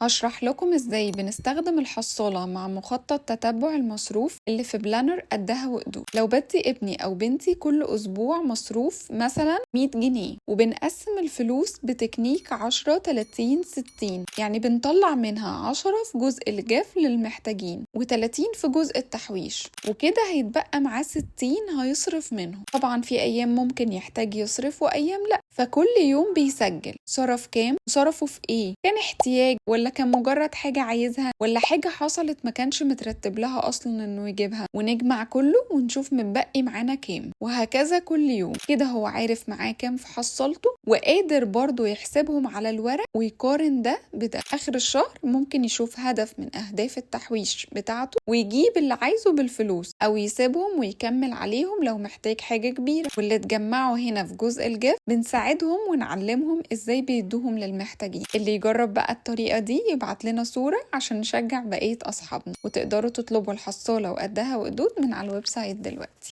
هشرح لكم ازاي بنستخدم الحصالة مع مخطط تتبع المصروف اللي في planner قدها وقدود. لو بدي ابني او بنتي كل اسبوع مصروف مثلا 100 جنيه، وبنقسم الفلوس بتكنيك 10 30 60، يعني بنطلع منها 10 في جزء الجاف للمحتاجين و30 في جزء التحويش، وكده هيتبقى معاه 60 هيصرف منهم. طبعا في ايام ممكن يحتاج يصرف وايام لا، فكل يوم بيسجل صرف كام وصرفه في ايه، كان احتياج ولا كان مجرد حاجة عايزها ولا حاجة حصلت ما كانش مترتب لها اصلا انه يجيبها، ونجمع كله ونشوف متبقي معانا كام، وهكذا كل يوم. كده هو عارف معاه كام في حصالته، وقادر برضو يحسبهم على الورق ويقارن ده بده. اخر الشهر ممكن يشوف هدف من اهداف التحويش بتاعته ويجيب اللي عايزه بالفلوس، او يسيبهم ويكمل عليهم لو محتاج حاجة كبيرة. واللي اتجمعوا هنا في جزء الجاف بنساعدهم ونعلمهم ازاي بيدوهم للمحتاجين. اللي يجرب بقى الطريقة دي يبعت لنا صورة عشان نشجع بقية أصحابنا، وتقدروا تطلبوا الحصالة وقدها وقدود من على ال website دلوقتي.